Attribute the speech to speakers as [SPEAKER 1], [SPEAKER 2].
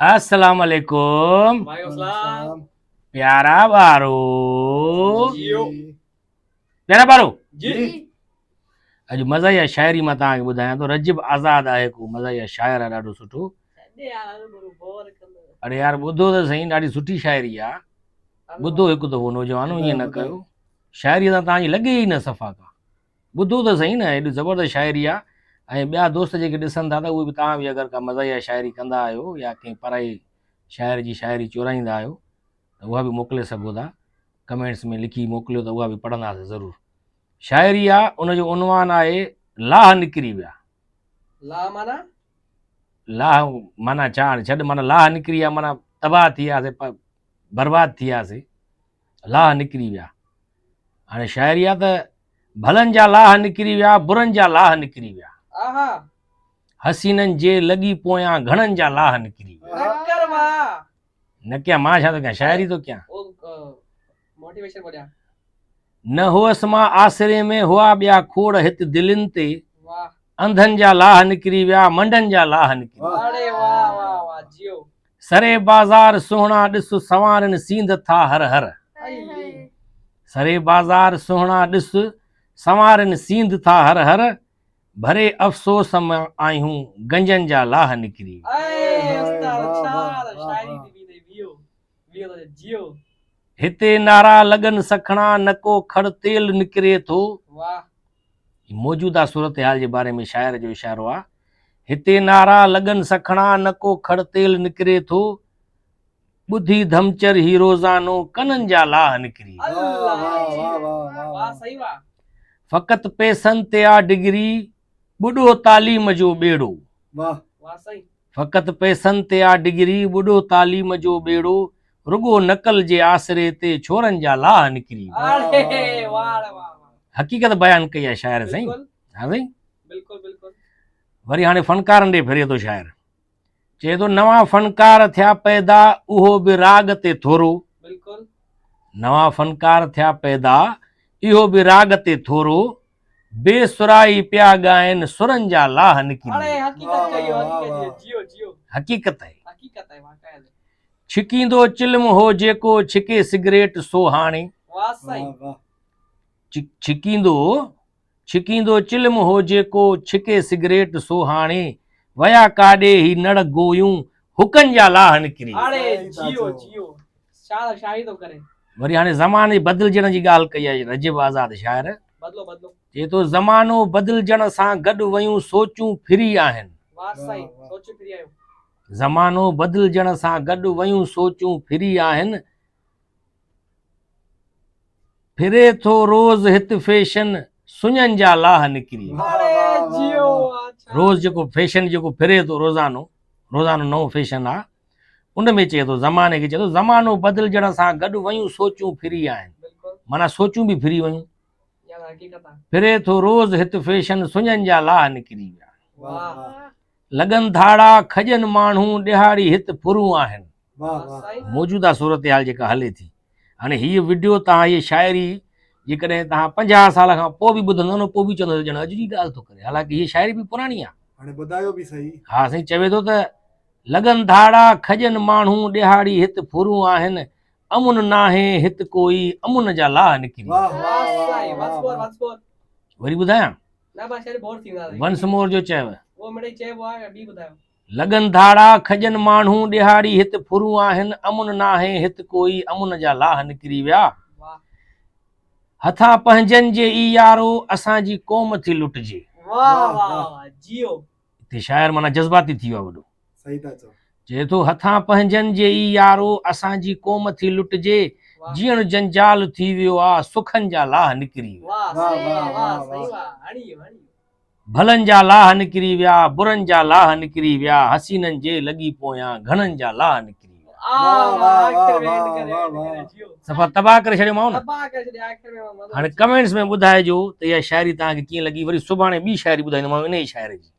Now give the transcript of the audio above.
[SPEAKER 1] السلام عليڪم
[SPEAKER 2] وعليڪم السلام
[SPEAKER 1] پيارا ٻارو
[SPEAKER 2] جيو
[SPEAKER 1] پيارا ٻارو
[SPEAKER 2] جي
[SPEAKER 1] اڄ مزاحيه شاعري مان توهان کي ٻڌايان ٿو رجب آزاد آهي ڪو مزاحيه شاعر آهي ڏاڍو سٺو اڙي يار ٻڌو ته سائين ڏاڍي سٺي شاعري آ ٻڌو هڪ دفعو نوجوانو ائين نه ڪيو شاعري سان توهان جي لڳي ئي نه صفا ڪا ٻڌو ته سهي نه ايڏي زبردست شاعري آ ۽ ٻيا دوست جيڪي ڏسن ٿا ته اهي به توهان به اگر ڪا مزاحيه شاعري ڪندا آهيو يا ڪنهن پرائي شاعر جي شاعري چورائيندا آهيو ته اها به موڪلي سگهو ٿا ڪمينٽس ۾ لکي موڪليو ته اها به پڙهنداسين ضرور شاعري آ ان جو عنوان آهي لاهه نڪري ويا.
[SPEAKER 2] لاهه معنيٰ؟
[SPEAKER 1] لاهه معنيٰ ڇا هاڻي ڇڏ معنيٰ لاهه نڪري ويا معنيٰ تباهه ٿي وياسين برباد ٿي وياسين لاهه نڪري ويا هاڻي شاعري آ ته ڀلن جا لاهه نڪري ويا برن جا لاهه نڪري ويا.
[SPEAKER 2] آها.
[SPEAKER 1] حسينن جي لڳي پويان گهڻن جا لاهه نڪري ويا.
[SPEAKER 2] نه ڪر مان.
[SPEAKER 1] نه ڪيان مان ڇا ٿو ڪيان شاعري ٿو ڪيان.
[SPEAKER 2] او موٽيويشن ٻوليان.
[SPEAKER 1] نه هئس مان آسري ۾ هئا ٻيا کوڙ هت دلين تي.
[SPEAKER 2] واھ.
[SPEAKER 1] انڌن جا لاهه نڪري ويا منڊن جا لاهه نڪري ويا.
[SPEAKER 2] اڙي واھ واھ واھ جيو.
[SPEAKER 1] سري بازار سهڻا ڏس سنوارين سينڌ ٿا هر هر. سري بازار سهڻا ڏس سنوارين سينڌ ٿا هر هر. ڀري افسوس مان آهيون گنجن جا لاهه نڪري ويا. هتي نعرا لڳن سکڻا نه ڪو کڙ تيل نڪري ٿو. هي موجوده صورتحال جي باري ۾ شاعر جو اشارو آ. هتي نعرا لڳن سکڻا نه ڪو کڙ تيل نڪري ٿو. ٻڌي ڌمچر هي روزانو ڪنن جا لاهه نڪري. فقط پئسن تي آ ڊگري ٻڏو تعليم جو ٻيڙو. فقط پئسن تي آ ڊگري ٻڏو تعليم جو ٻيڙو. رڳو نقل جي آسري تي ڇورن جا لاهه نڪري ويا. حقيقت بيان ڪئي آهي شاعر سائين. ها سائين. وري هاڻي فنڪارن ڏي ڦري ٿو شاعر. چئي ٿو نوان فنڪار ٿيا پيدا اهو به راڳ تي ٿورو. نوان فنڪار ٿيا پيدا اهو به راڳ تي ٿورو. بي سرائي پيا ڳائن سرن جا لاهه نڪري ويا. حقيقت آهي. ڇڪيندو چلم هو جيڪو ڇڪي سگريٽ سو هاڻي. ڇڪيندو ڇڪيندو چلم هو جيڪو ڇڪي سگريٽ سو هاڻي. ويا ڪاڏي هي نڙ گويون حڪن جا لاهه نڪري. وري هاڻي زماني بدلجڻ جي ڳالهه ڪئي آهي رجب آزاد شاعر. چئي ٿو زمانو بدلجڻ سان گڏ ويون سوچون ڦري آهن. زمانو بدلجڻ سان گڏ ويون سوچون ڦري آهن. ڦري ٿو روز هت فيشن سڃن جا لاهه نڪري. روز جيڪو فيشن جيڪو ڦري ٿو روزانو روزانو نئون فيشن آ ان ۾ چئي ٿو زماني کي چئي ٿو زمانو بدلجڻ سان گڏ ويون سوچون ڦري آهن معنيٰ سوچون به ڦري ويون. ڦري ٿو روز هت فيشن سڃن جا لاهه نڪري ويا. لڳن ڌاڙا کڄن ماڻهو ڏهاڙي هت ڦرون آهن. موجوده صورتحال جيڪا هلي ٿي هاڻي هيء وڊيو توهان هيء شاعري جيڪڏهن توهان 50 سال کان پوء به ٻڌندو نه پوء به چوندو ڄڻ اڄ جي ڳالهه ٿو ڪري حالانڪه هيء شاعري به پراڻي آهي.
[SPEAKER 3] هاڻي ٻڌايو به سهي.
[SPEAKER 1] ها سائين چوي ٿو ته لڳن ڌاڙا کڄن ماڻهو ڏهاڙي هت ڦرون آهن امن ناهي هت ڪوئي امن جا لاهه نڪري ويا. وري ٻڌايان؟ ونس مور جو چيو. لڳن ڌاڙا کڄن ماڻهو ڏهاڙي هت ڦرون آهن امن ناهي هت ڪوئي امن جا لاهه نڪري ويا. هٿان پنهنجن جي ئي يارو اسان جي قوم ٿي لٽجي. هتي شاعر معنيٰ جذباتي ٿي ويو آهي وڏو.
[SPEAKER 3] صحيح ٿا چئو.
[SPEAKER 1] چئي ٿو هٿان پنهنجن جي ئي يارو اسان جي قوم ٿي لٽجي، جيئڻ جنجال ٿي ويو آ سکن جا لاهه نڪري ويا. ڀلن جا لاهه نڪري ويا، برن جا لاهه نڪري ويا، حسينن جي لڳي پويان گهڻن جا لاهه نڪري ويا. صفا تباهه ڪري ڇڏيومانو نه. هاڻي ڪمينٽس ۾ ٻڌائجو ته اها شاعري توهان کي ڪيئن لڳي وري سڀاڻي ٻي شاعري ٻڌائيندومانو انهي شاعر جي.